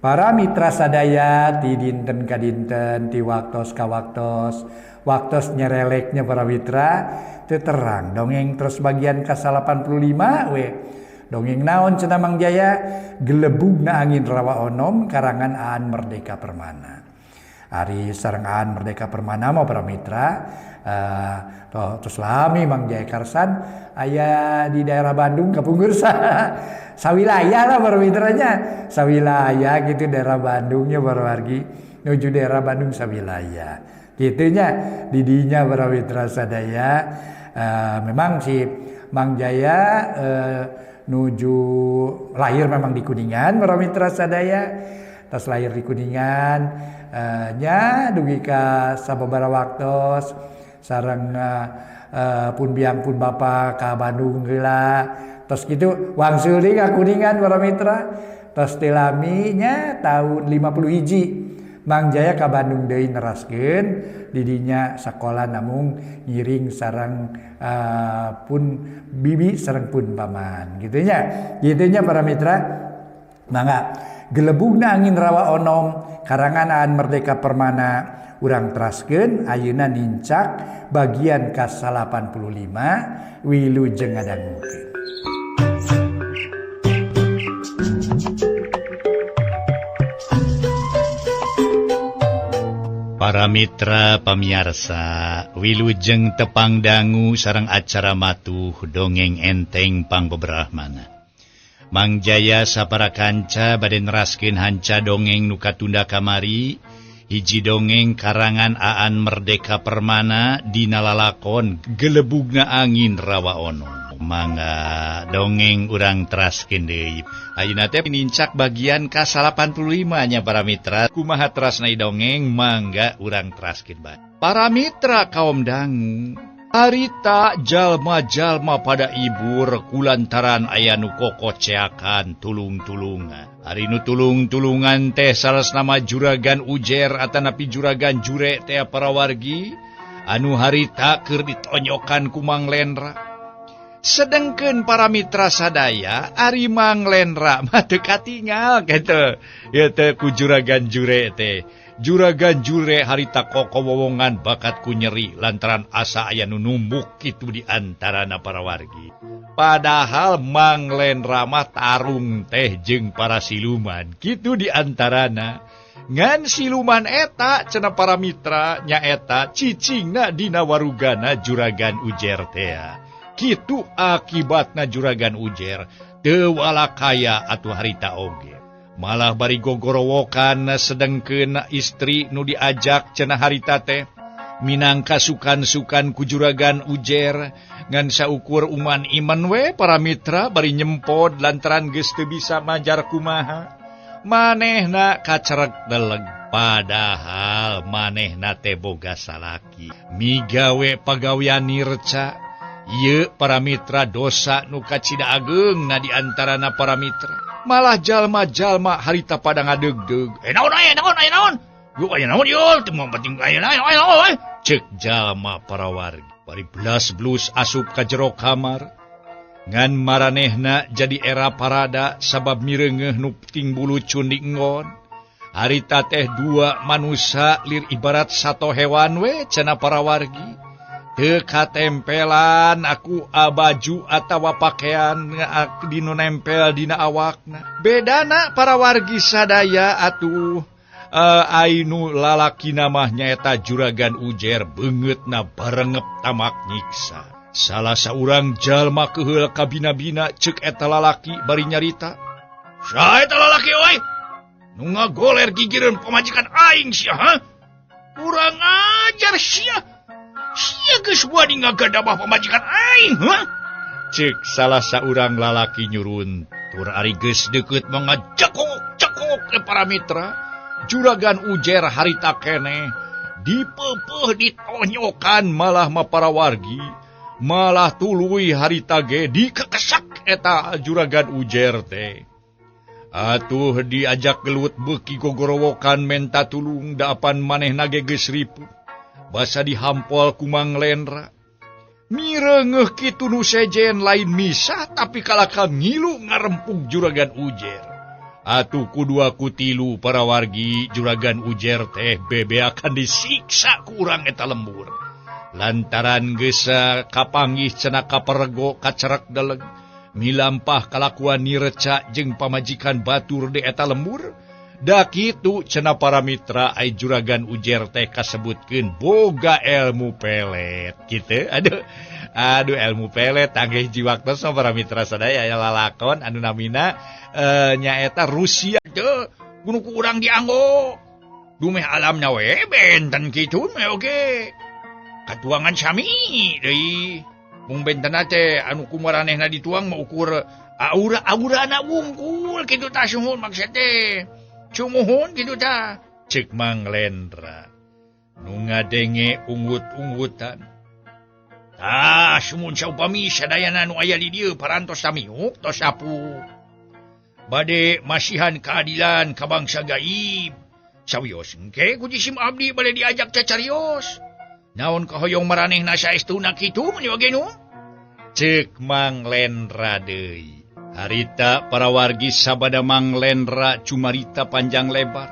Para mitra sadaya ti dinten ka dinten ti waktos ka waktos waktos nyereleknya para mitra teu terang dongeng terus bagian ka 85 we dongeng naon cenah Mang Jaya gelebugna angin rawa onom karangan Aan Merdeka Permana. Ari sareng Aan Merdeka Permana mah para mitra terus lami Mang Jaya Karsan aya di daerah Bandung kapungkur sawilayah lah para mitranya sawilayah gitu daerah Bandungnya para wargi nuju daerah Bandung sawilayah gitunya didinya para mitra sadaya. Memang si Mang Jaya nuju lahir memang di Kuningan para mitra sadaya, tas lahir di Kuningan nya dugi ka sababaraha waktos sareng pun biang pun bapa ka Bandung heula terus gitu wangsul deui ka Kuningan para mitra. Tos teu lami nya tahun 50 hiji Mang Jaya ka Bandung deui neraskeun didinya sakola namung ngiring sareng pun bibi sareng pun paman gitunya gitunya para mitra. Mangga gelebugna angin rawa onom karangan Aan Merdeka Permana urang teraskeun ayeuna nincak bagian ka 85 wilujeng ngadangukeun. Para mitra pamiarsa wilujeng tepang dangu sareng acara matuh dongeng enteng pangbeberahmana. Mang Jaya sapara kanca bade neraskeun hanca dongeng nu katunda kamari, hiji dongeng karangan Aan Merdeka Permana dina lalakon gelebugna angin rawa onom. Mangga dongeng urang teraskeun deui. Ayeuna teh nincak bagian ka 85 nya para mitra. Kumaha terasna dongeng mangga urang teraskeun bae. Para mitra kaum dangu, harita jalma-jalma pada ibur kulantaran aya nu kokoceakan tulung-tulungan. Ari nu tulung-tulungan teh salah nama juragan ujer atanapi juragan jure teh para wargi anu harita keur ditonyokan ku Mang Lenra. Sedengkeun para mitra sadaya ari Mang Lenra mah teu katingal kitu. Ieu teh ku juragan jure teh. Juragan jure harita kokowowongan bakat ku nyeri lantaran asa aya nu numbuk kitu di antarana para wargi. Padahal Mang Lenra mah tarung teh jeung para siluman kitu di antarana. Ngan siluman eta cenah para mitra nyaeta cicingna dina warugana juragan ujer tea. Kitu akibatna juragan ujer teu walakaya atuh harita oge. Malah bari gogorowokan sedengkeun istri nu diajak cenah harita teh minangka sukan-sukan ku juragan ujer ngan saukur uman iman we para mitra bari nyempod lantaran geus teu bisa majar kumaha. Manehna kacerek deleg padahal manehna teh boga salaki migawe pagawean nirca. Ieu para mitra dosa nu kacida ageungna di antarana para mitra. Malah jalma-jalma harita pada ngadeugdeug. Naon aya naon aya naon? Yuk aya naon yeuh teu penting aya naon aya naon. Ceuk jalma para wargi. Bari blas-blus asup ka jero kamar. Ngan maranehna jadi era parada sabab mireungeuh nu ting bulu cundi enggon. Harita teh dua manusa lir ibarat sato hewan we cenah para wargi. Teu katempelan aku abaju atawa pakaian dinu nempel dina awakna. Bedana para wargi sadaya atuh ainu lalakina mah nyaeta juragan ujer beungeutna barengep tamak nyiksa. Salah saurang jalma keuheul kabina-bina ceuk eta lalaki bari nyarita. Saha eta lalaki euy? Nu ngagoler gigireun pamajikan aing sia, ha? Kurang ajar sia. Sia geus wani ngagadabah pamajikan aing, ha? Ceuk salah saurang lalaki nyurun. Tur ari geus deukeut mah ngajekok-cekok ke para mitra. Juragan ujer harita keneh dipeupeuh ditonyokan malah mah para wargi. Malah tuluy harita ge dikekesak eta juragan ujer teh. Atuh diajak gelut beuki gogorowokan menta tulung daapan manehna ge geus ripuh. Basa dihampol ku Mang Lenra. Mireungeuh kitu nu sejen lain misah tapi kalakal ngilu ngarempug juragan ujer. Atuh ku dua ku tilu para wargi juragan Ujer teh bebe akan disiksa ku urang eta lembur. Lantaran geus kapanggih cenah kaperego kacerek deleg milampah kalakuan nireca jeung pamajikan batur di eta lembur. Da kitu cenah para mitra ai juragan Ujer teh kasebutkeun boga ilmu pelet kitu. Aduh aduh ilmu pelet tanggih jiwaktos para mitra sadaya aya lalakon anu namina nyaeta Rusia teu kudu ku urang dianggo dumeh alamna we benten kitu mah oge katuangan sami deui mung benten teh anu kumaranehna dituang mah ukur aura-aurana wungkul kitu tah sumuhun maksud teh sumuhun kitu tah cek Mang Lendra nu ngadenge unggut-unggutan tah sumuhun saupami sadayana nu aya di dieu parantos samiuk tos sapu bade masihan keadilan ka bangsa gaib sawios engke ku jisim abdi bade diajak cacarios naon kahoyong maranehna saestuna kitu meuni oge nu cek Mang Lendra deui. Harita para wargi sabada Mang Lendra cumarita panjang lebar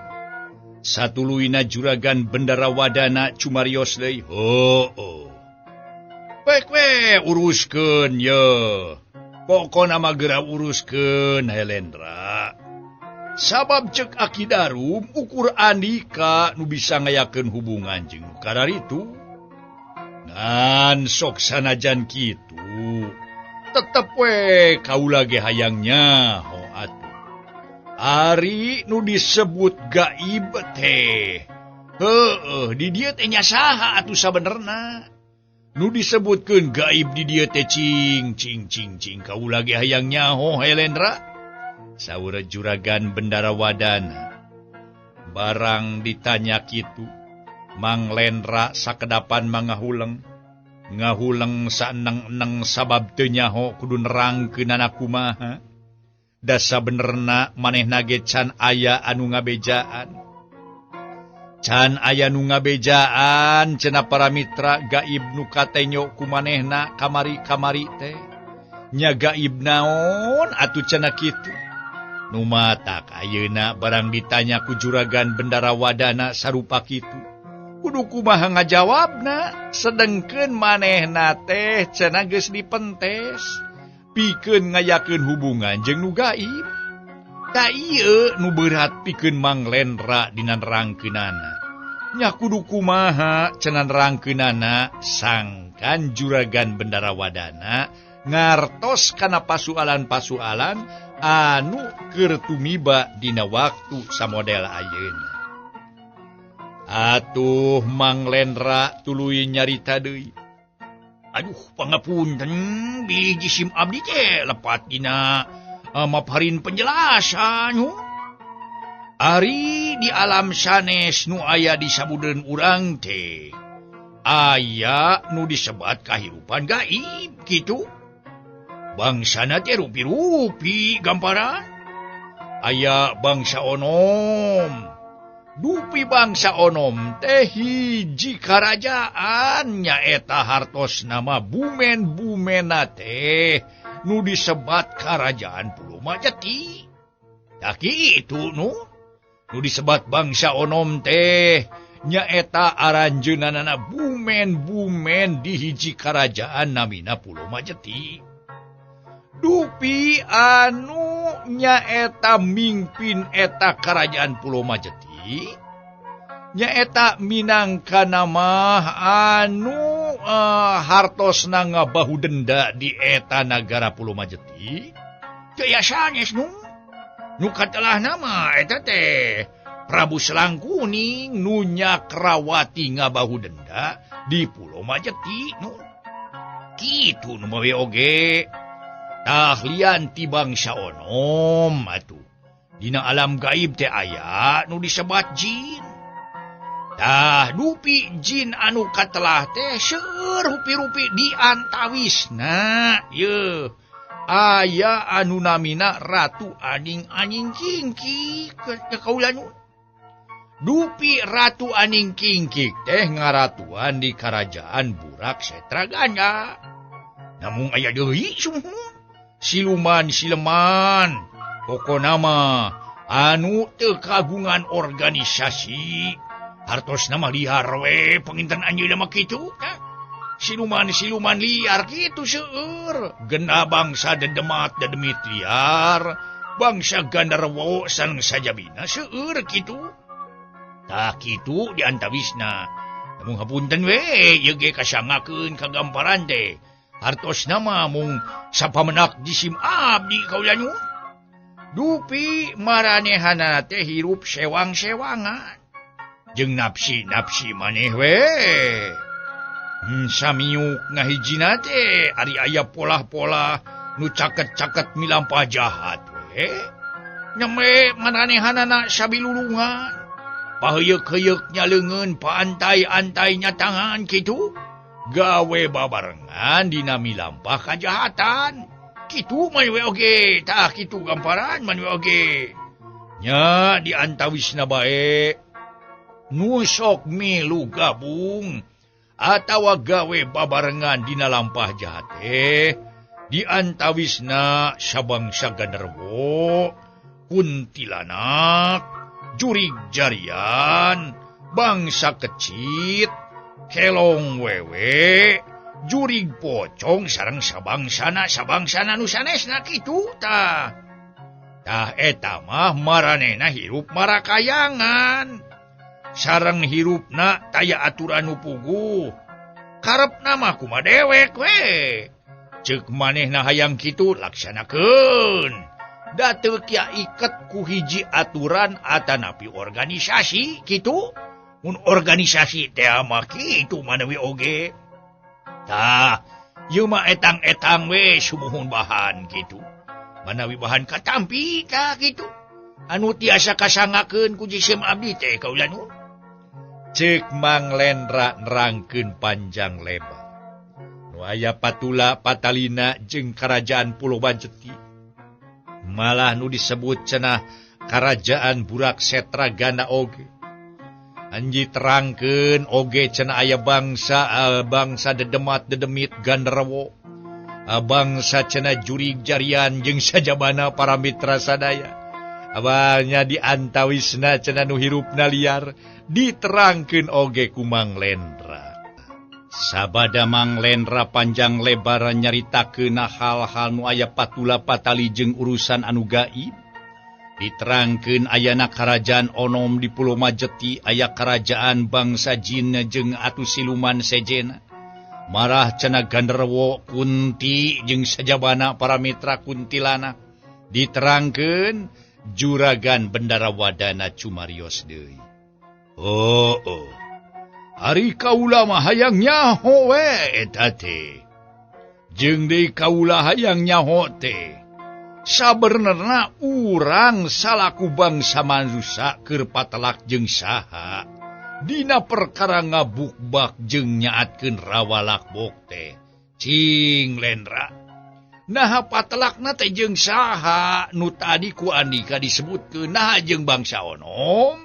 satuluyna juragan Bendara Wadana cumarios deui. Heueuh pek we uruskeun ye pokona mah geura uruskeun Helendra sabab cek Aki Darum ukur Andika nu bisa ngayakeun hubungan jeung nu kararitu ngan sok sanajan kitu tetep we kaula ge hayang nyaho atuh ari nu disebut gaib teh heueuh di dieu teh nya saha atuh sabenerna nu disebutkeun gaib di dieu teh cing cing cing cing kaula ge hayang nyaho Helendra saur juragan Bendara Wadana. Barang ditanya kitu Mang Lendra sakedapan mangahuleng ngahuleng saeneng-eneng sabab teu nyaho kudu nerangkeunana kumaha da sabenerna manehna ge can aya anu ngabejaan can aya nu ngabejaan cenah para mitra gaib nu katenyo ku manehna kamari-kamari teh nya gaib naon atuh cenah kitu nu matak ayeuna barang ditanya ku juragan Bendara Wadana sarupa kitu kudu kumaha ngajawabna sedengkeun manehna teh cenah geus dipentes pikeun ngayakeun hubungan jeung nu gaib. Ta ieu nu berat pikeun Mang Lendra dina nerangkeunana nya kudu kumaha cenah nerangkeunana sangkan juragan Bendara Wadana ngartos kana pasualan-pasualan anu keur tumiba dina waktu samodel ayeuna. Atuh Mang Lendra tuluy nyarita deui. Aduh pangapunten biji sim abdi teh lepat dina maparin penjelasan. Ari di alam sanes nu aya di sabudeun urang teh aya nu disebat kahirupan gaib kitu. Bangsana teh rupi-rupi gamparan. Aya bangsa onom. Dupi bangsa onom teh hiji karajaan nyaeta hartos nama bumen-bumena teh nu disebat karajaan Pulau Majeti. Tah kitu nu disebat bangsa onom teh nyaeta aranjeunanana bumen-bumen di hiji karajaan namina Pulau Majeti. Dupi anu nyaeta mingpin eta karajaan Pulau Majeti nyaeta minangka nama anu hartosna ngabahu denda di eta nagara Pulau Majeti teu sanes nu nu katelah nama eta teh Prabu Selangkuning nu Nyakrawati ngabahu denda di Pulau Majeti nu kitu nu mawe oge tah lian ti bangsa onom atuh dina alam gaib teh aya nu disebat jin. Tah dupi jin anu katelah teh seueur rupi-rupi diantawisna yeuh aya anu namina Ratu Aning Aning Kingkik kaula nu. Dupi Ratu Aning Kingkik teh ngaratuan di karajaan Burak Setraganda. Namun aya deui sumuhun siluman sileman pokona mah Anu teu kagungan organisasi hartos nama liar we penginten anjeunna mah kitu tah. Siluman-siluman liar kitu seueur. Gena bangsa dedemat dedemit liar, bangsa gandarwo sareng sajabina seueur kitu. Tah kitu di antawisna. Mung hapunten we ieu ge kasangakeun kagamparan teh. Hartos nama mung sapamenak jisim abdi kaula nu. Dupi maranehana teh hirup sewang-sewangan jeung nafsi-nafsi maneh we. Samiuk ngahijina teh ari aya polah-polah nu caket-caket milampah jahat we. Nyeme maranehanana sabilulungan. Paheuyeuk-heuyeuk nya leungeun, paantai-antai nya tangan kitu. Gawe babarengan dina milampah kajahatan. Kitu mah we oge, tah kitu gamparan mah we oge. Nya di antawisna bae nu sok milu gabung atawa gawe babarengan dina lampah jahat teh di antawisna sabangsa ganderwo, kuntilanak, jurig jarian, bangsa kecit, kelong wewe, jurig pocong sareng sabangsana sabangsana nu sanesna kitu tah. Tah eta mah maranehna hirup marakayangan. Sareng hirupna taya aturan nu puguh. Karepna mah kumaha dewek we. Ceuk manehna hayang kitu laksanakeun. Da teu kia iket ku hiji aturan atanapi organisasi kitu. Mun organisasi teh mah kitu manawi oge. Tah, ieu mah etang-etang we sumuhun bahan kitu. Manawi bahan katampi tah kitu. Anu tiasa kasangakeun ku jisim abdi teh kaula nu. Ceuk Mang Lendra nerangkeun panjang lebar. Nu aya patula patalina jeung karajaan Pulau Banjeti. Malah nu disebut cenah karajaan Burak Setra Ganda oge. Anji terangkeun oge cenah aya bangsa bangsa dedemat dedemit ganderwo. Bangsa cenah jurig jarian jeung sajabana para mitra sadaya. Awalnya di antawisna cenah nu hirupna liar diterangkeun oge ku Mang Lendra. Sabada Mang Lendra panjang lebar nyaritakeun hal-hal nu aya patula patali jeung urusan anu gaib. Diterangkeun ayana karajaan Onom di Pulau Majeti, aya karajaan bangsa jin jeung atuh siluman sejena. Marah cenah ganderwo Kunti jeung sajabana para mitra kuntilanak. Diterangkeun juragan Bendara Wadana cumarios deui. Oh, oh. Ari kaula mah hayang nyaho we eta teh. Jeung deui kaula hayang nyaho teh. Sabenerna urang salaku bangsa manusia keur patelak jeung saha dina perkara ngabukbak jeung nyaatkeun rawalak bok teh. Cing Lendra. Naha patelakna teh jeung saha nu tadi ku Andika disebutkeun, naha jeung bangsa Onom,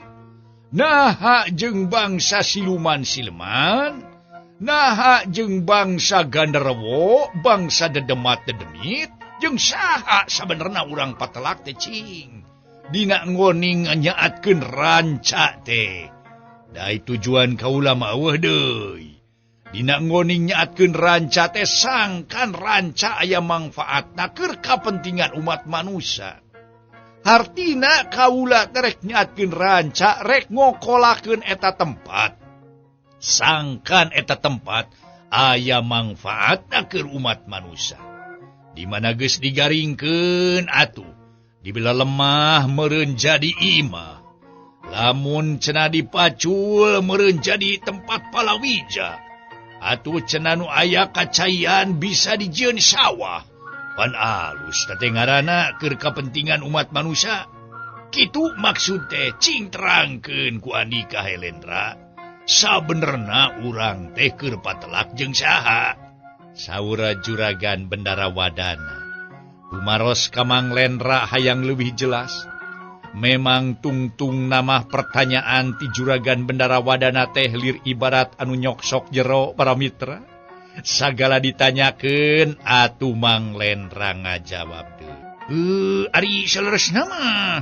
naha jeung bangsa siluman sileman, naha jeung bangsa ganderwo, bangsa dedemat dedemit, jeung saha sabenerna urang patelak teh cing. Dina ngoning nyaatkeun ranca teh. Dai tujuan kaula mah eueuh deui. Dina ngoning nyaatkeun ranca teh sangkan ranca aya mangfaatna keur kapentingan umat manusia. Hartina kaula teh rek nyaatkeun ranca rek ngokolakeun eta tempat. Sangkan eta tempat aya mangfaatna keur umat manusia. Di mana geus digaringkeun atuh dibela lemah meureun jadi imah. Lamun cenah dipacul meureun jadi tempat palawija. Atuh cenah nu aya kacaian bisa dijieun sawah. Pan alus teh ngaranna keur kapentingan umat manusia. Kitu maksud teh cing terangkeun ku Andika Helendra. Sabenerna urang teh keur patelak jeung saha? Saura juragan Bendara Wadana. Tumaros ka Mang Lendra hayang leuwih jelas. Memang tungtung nama pertanyaan ti juragan Bendara Wadana teh lir ibarat anu nyoksok jero para mitra. Sagala ditanyakeun atuh Mang Lendra ngajawab deui. Ari saleresna mah.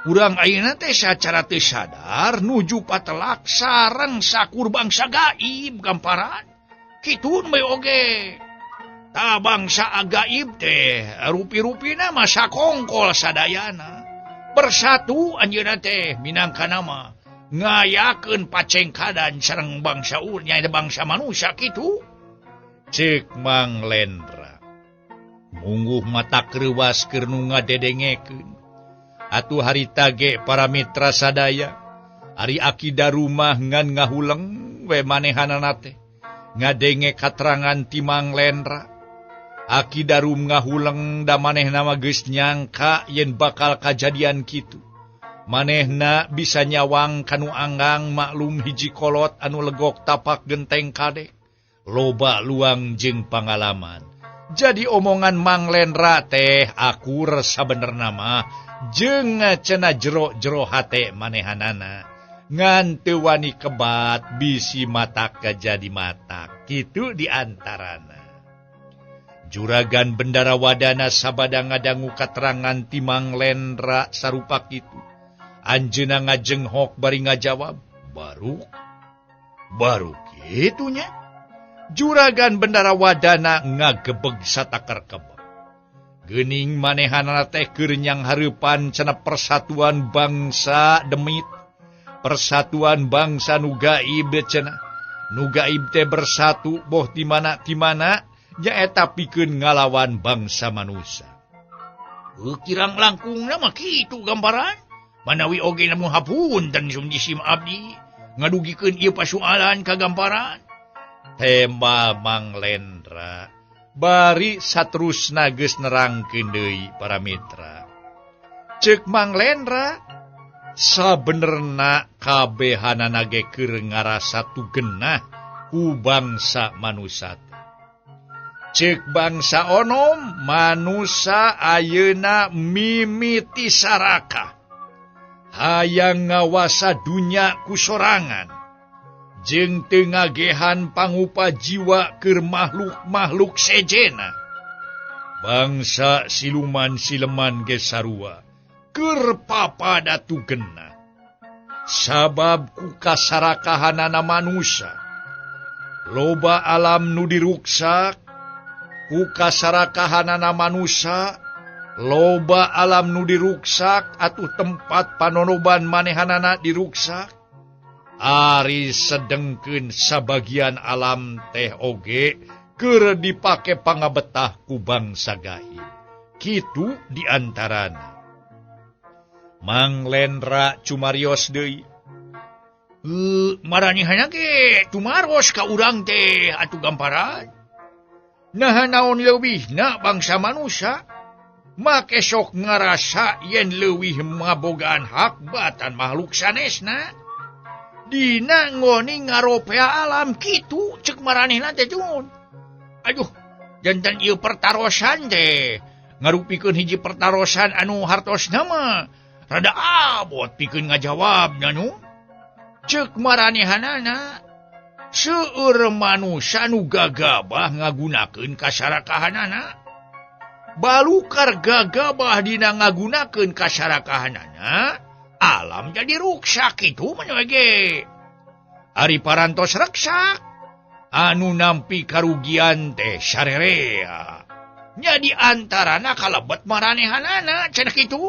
Urang ayeuna teh sacara teu sadar nuju patelak sareng sakur bangsa gaib gamparan. Kitu we oge. Ta bangsa gaib teh rupi-rupina mah sakongkol sadayana. Bersatu anjeunna teh minangka nama ngayakeun pacengkadan sareng bangsa urnya bangsa manusia kitu. Cek Mang Lendra. Mungguh mata kreuwas keur nu ngadedengekeun. Atuh harita ge para mitra sadaya, ari Aki Darumah ngan ngahuleng we manehanana teh ngadenge katerangan ti Mang Lendra. Aki Darum ngahuleng da manehna mah geus nyangka yen bakal kajadian kitu. Manehna bisa nyawang kanu anggang maklum hiji kolot anu legok tapak genteng kadek. Loba luang jeung pangalaman. Jadi omongan Mang Lendra teh akur sabenerna mah jeung cenah jero-jero hate manehanana. Ngan teu wani kebat bisi matak jadi matak. Kitu diantarana. Juragan Bendara Wadana sabada ngadangu katerangan ti Mang Lendra sarupa kitu. Anjeunna ngajenghok bari ngajawab, "Baru kitunya." Juragan Bendara Wadana ngagebeg satakar kebek. Geuning manehanana teh keur nyang hareupan cenah persatuan bangsa demit. Persatuan bangsa nu gaib cenah. Nu gaib teh bersatu boh di mana nyaeta pikeun ngalawan bangsa manusia. Kirang langkungna mah kitu gambaran. Manawi oge lamun hapunten sum jisim abdi ngadugikeun ieu pasualan ka gamparan. Tema Mang Lendra bari saterusna geus nerangkeun deui para mitra. Ceuk Mang Lendra sabenerna kabehanana ge keur ngarasa tugenah ku bangsa manusia. Ceuk bangsa onom manusia ayeuna mimiti sarakah hayang ngawasa dunya ku sorangan. Jeung teu ngagehan pangupa jiwa keur makhluk-makhluk sejena. Bangsa siluman sileman ge sarua keur papada tugena. Sabab ku kasarakahanana manusia loba alam nu diruksak, ku kasarakahanana manusia loba alam nu diruksak atuh tempat panonoban manehanana diruksak. Ari sedengkeun sabagian alam teh oge keur dipake pangabetah ku bangsa gaib. Kitu diantarana. Mang Lendra cumarios deui. Maranehna ge tumaros ka urang teh atuh gamparan. Naha naon leuwihna bangsa manusia make sok ngarasa yen leuwih mabogaan hak batan makhluk sanesna. Dina ngoni ngaropea alam kitu cek maranehna teh cun. Aduh, jantan ieu pertarosan teh ngarupikeun hiji pertarosan anu hartosna mah rada abot pikeun ngajawabna nu. Cek maranehanana seueur manusia nu gagabah ngagunakeun kasarakahanana. Balukar gagabah dina ngagunakeun kasarakahanana, alam jadi ruksak itu ge. Ari parantos reksak anu nampi karugian teh sarerea. Nya di antarana kalebet maranehanana cenah kitu.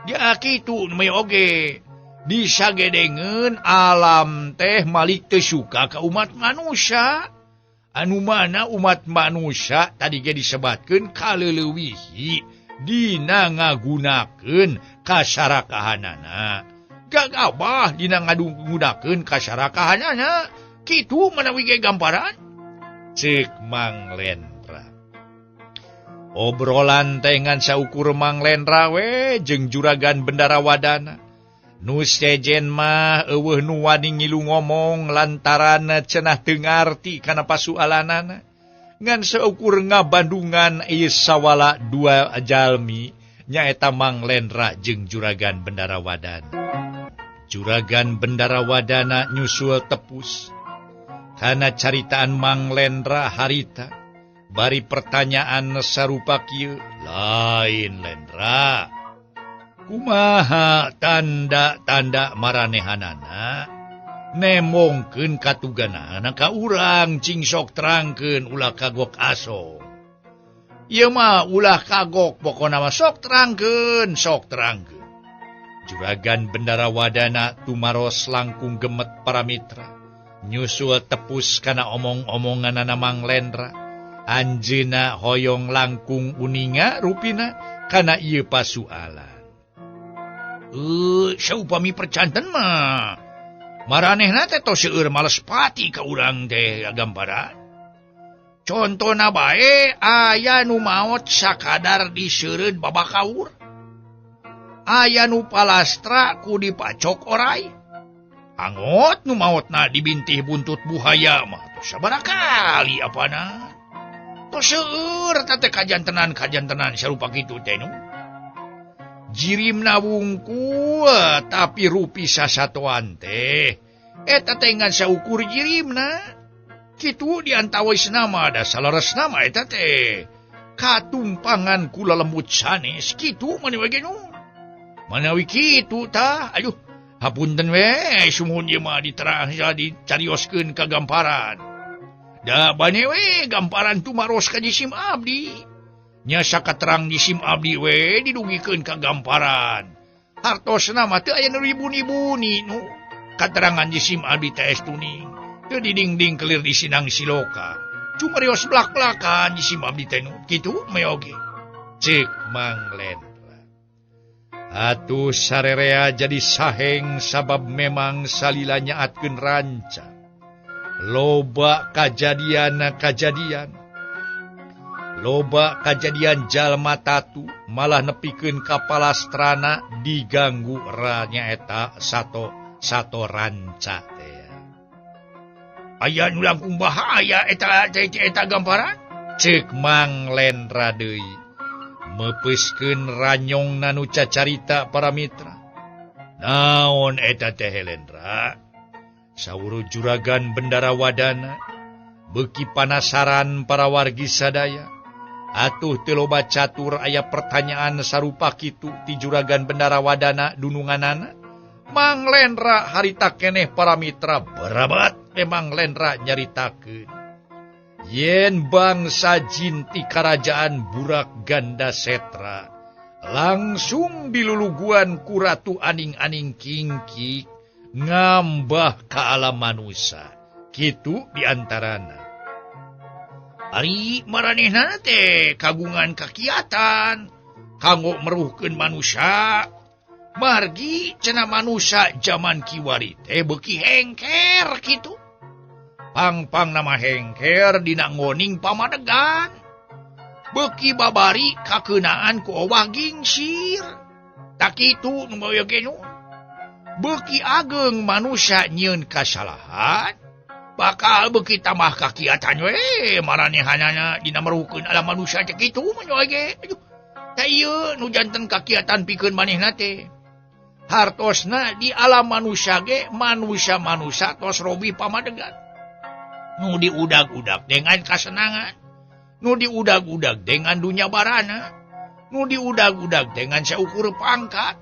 Dia kitu nu oge disagedengeun alam teh malik teu suka ka umat manusia. Anu mana umat manusia tadi ge disebatkeun kaleulewihi dina ngagunakeun kasarakahanana. Gagabah dina ngagunakeun kasarakahanana. Kitu manawi ge gamparan. Ceuk Mang Lendra. Obrolan teh ngan saukur Mang Lendra we jeung Juragan Bendara Wadana. Nu sejen mah eueuh nu wani ngilu ngomong lantaran cenah teu ngarti kana pasualanana. Ngan seukur ngabandungan ieu sawala dua jalmi nyaeta Mang Lendra jeung Juragan Bendara Wadana. Juragan Bendara Wadana nyusul tepus kana caritaan Mang Lendra harita bari pertanyaan sarupa kieu, lain Lendra. Kumaha tanda-tanda maranehanana nemongkeun katuganana ka urang cing sok terangkeun ulah kagok aso. Ieu mah ulah kagok pokona mah sok terangkeun, sok terangkeun. Juragan Bendara Wadana tumaros langkung gemet para mitra. Nyusul tepus kana omong-omonganana Mang Lendra. Anjeunna hoyong langkung uninga rupina kana ieu pasualan. Saupami percanten mah maranehna teh tos seueur males pati ka urang teh gambaran. Contona bae aya nu maot sakadar diseureud babakaur. Aya nu palastra ku dipacok orai. Angot nu maotna dibintih buntut buhaya mah tos sabaraha kali apana. Tos seueur teh kajantenan-kajantenan sarupa kitu teh nu. Jirimna wungkul tapi rupi sasatoan teh eta teh ngan saukur jirimna. Kitu diantawis nama da saleresna mah eta teh katumpangan kula lembut sanes kitu mani we ge nu. Manawi kitu tah aduh hapunten we sumuhun ieu mah diterang dicarioskeun ka gamparan. Da bane we gamparan tumaros ka jisim abdi. Nya sakaterang jisim abdi we didugikeun ka gamparan. Hartosna mah teu aya nu ribuni-buni nu katerangan jisim abdi teh tuning. Teu didingding kelir di sinang siloka. Cumarios blak-blakan jisim abdi teh nu kitu meoge. Ceuk Mang Lendra. Atuh sarerea jadi saheng sabab memang salila nyaatkeun ranca. Loba kajadian-kajadian. Loba kajadian jalma tatu malah nepikeun ka palastrana diganggu nyaeta sato ranca teh. Aya nu langkung bahaya eta teh eta gamparan. Ceuk Mang Lendra deui. Meupeuskeun ranyongna nu cacarita para mitra. Naon eta teh Lendra? Saur Juragan Bendara Wadana beuki panasaran para wargi sadaya. Atuh teu loba catur aya pertanyaan sarupa kitu ti Juragan Bendara Wadana dununganana. Mang Lendra harita keneh para mitra berabat memang Lendra nyaritakeun. Yen bangsa jin ti karajaan Burak Ganda Setra langsung diluluguan ku Ratu Aning-aning Kingkik ngambah ka alam manusia. Kitu diantarana. Ari maranehna teh kagungan kakiatan kanggo meruhkeun manusia. Margi cenah manusia zaman kiwari teh beuki hengker kitu. Pang-pang nama hengker dina ngoning pamadegan. Beuki babari kakeunaan ku owah gingsir. Tak kitu nu moyo ge nu. Beuki ageng manusia nyieun kasalahan. Bakal beuki tambah kakiatan we maranehanana dina meruhkeun alam manusia teh kitu mah ge. Aduh. Tah ieu nu janten kakiatan pikeun manehna teh. Hartosna di alam manusia ge manusia-manusia tos robih pamadegan. Nu diudag-udag dengan kasenangan, nu diudag-udag dengan dunya barana, nu diudag-udag dengan saukur pangkat,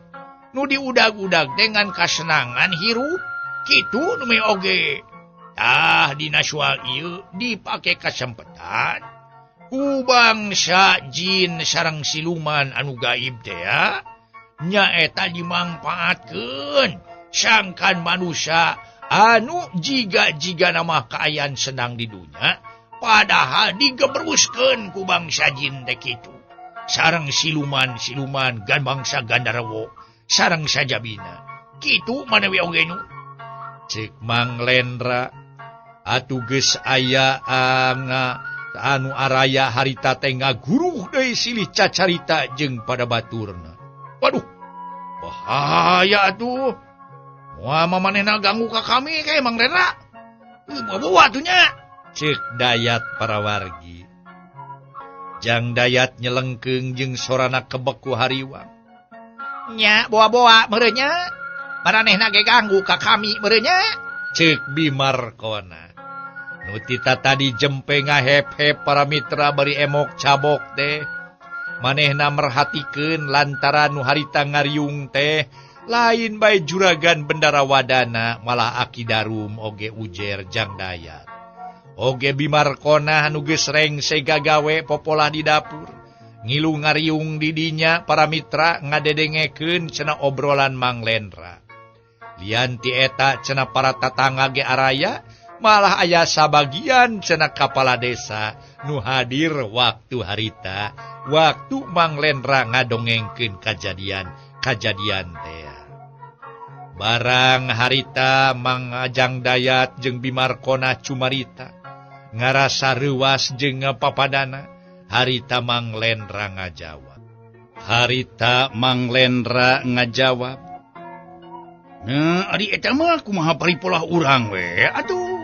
nu diudag-udag dengan kasenangan hirup, kitu nu oge. Tah dina soal ieu dipake kasempetan ku bangsa jin sareng siluman anu gaib teh ya, nyaeta dimangpaatkeun sangkan manusia anu jiga-jiga nama kaayaan senang di dunia padahal digebruskeun ku bangsa jin teh kitu sareng siluman-siluman gan bangsa Gandarwo sareng sajabina kitu manawi oge nu. Ceuk Mang Lendra atuh geus aya anu araya harita teh ngaguruh deui silih cacarita jeung pada baturna. Waduh, bahaya atuh. Wah, mamanehna ganggu ka kami kayak Mang Lendra. Bawa atuh nya. Ceuk Dayat para wargi. Jang Dayat nyelengkeung jeung sorana kebek ku hariwang. Nya boa-boa meureun nya. Maranehna ge ganggu ka kami meureun nya. Ceuk Bimarkona. Nu tita tadi jempe ngahep-hep para mitra bari emok cabok teh. Manehna merhatikeun lantaran nu harita ngariung teh lain bae juragan Bendara Wadana malah Aki Darum oge ujer Jang Dayat. Oge Bimarkona anu geus rengse gagawe popolah di dapur. Ngilu ngariung di dinya para mitra ngadedengekeun cenah obrolan Mang Lendra. Lian ti eta cenah para tatangga ge araya malah aya sabagian cenah kapala desa nu hadir waktu harita waktu Mang Lendra ngadongengkeun kajadian teh. Barang harita Mang Jang Dayat jeung Bimarkona cumarita ngarasa reuwas jeung papadana harita Mang Lendra ngajawab. Harita Mang Lendra ngajawab. Nah, ari eta mah kumaha paripolah urang we atuh.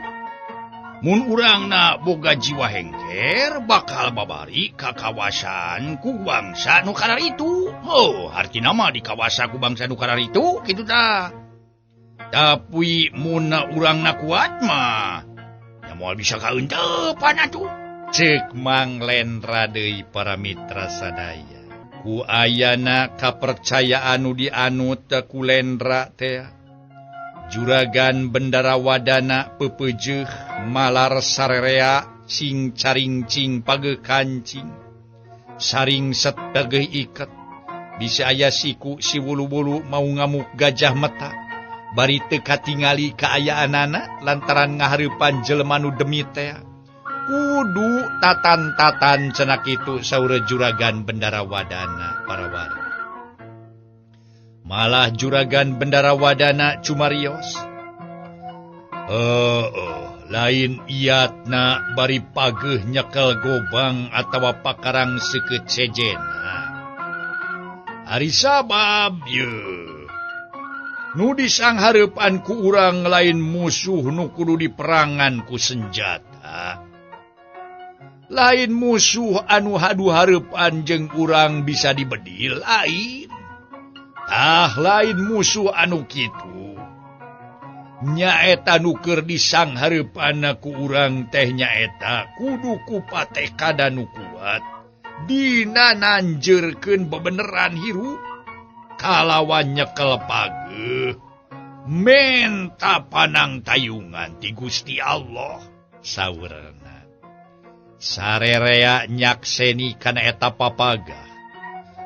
Mun urangna boga jiwa hengker bakal babari ka kawasan ku bangsa nu kararitu. Oh, hartina mah di kawasa ku bangsa nu kararitu kitu tah. Tapi mun urangna kuat mah nya moal bisa kaeuntepan atuh. Cek Mang Lendra deui para mitra sadaya. Ku ayana kapercayaan nu dianut ku Lendra teh. Juragan Bendara Wadana pepeujeuh malar sarerea cing caringcing pageuh kancing saring set pageuh iket bisa aya siku si wulu-wulu mau ngamuk gajah meta bari teu katingali kaayaanana lantaran ngahareupan jelema nu demi teh kudu tatan-tatan cenah kitu saur Juragan Bendara Wadana para warga. Malah Juragan Bendara Wadana cumarios. Lain iatna bari pageuh nyekel gobang atawa pakarang seukeut sejena. Ari sabab yeuh. Nu disanghareupan ku urang lain musuh nu kudu diperangan ku senjata. Lain musuh anu hadu hareupan jeung urang bisa dibedil lain. Ah lain musuh anu kitu. Nyaeta nu keur disanghareupanna ku urang teh nyaeta kudu ku patekada nu kuat dina nanjeurkeun bebeneran hirup kalawan nyekel pageuh menta panang tayungan ti Gusti Allah saurna. Sarerea nyakseni kana eta papagah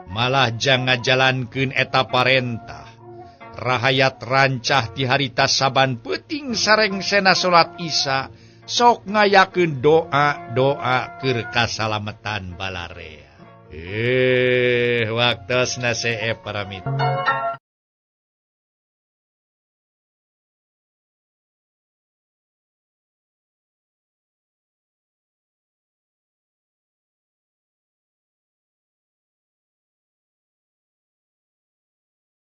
malah jangan jalankeun eta parentah. Rahayat rancah ti harita saban peuting sarengsena salat Isya sok ngayakeun doa-doa keur kasalametan balarea. Waktosna see para mitra.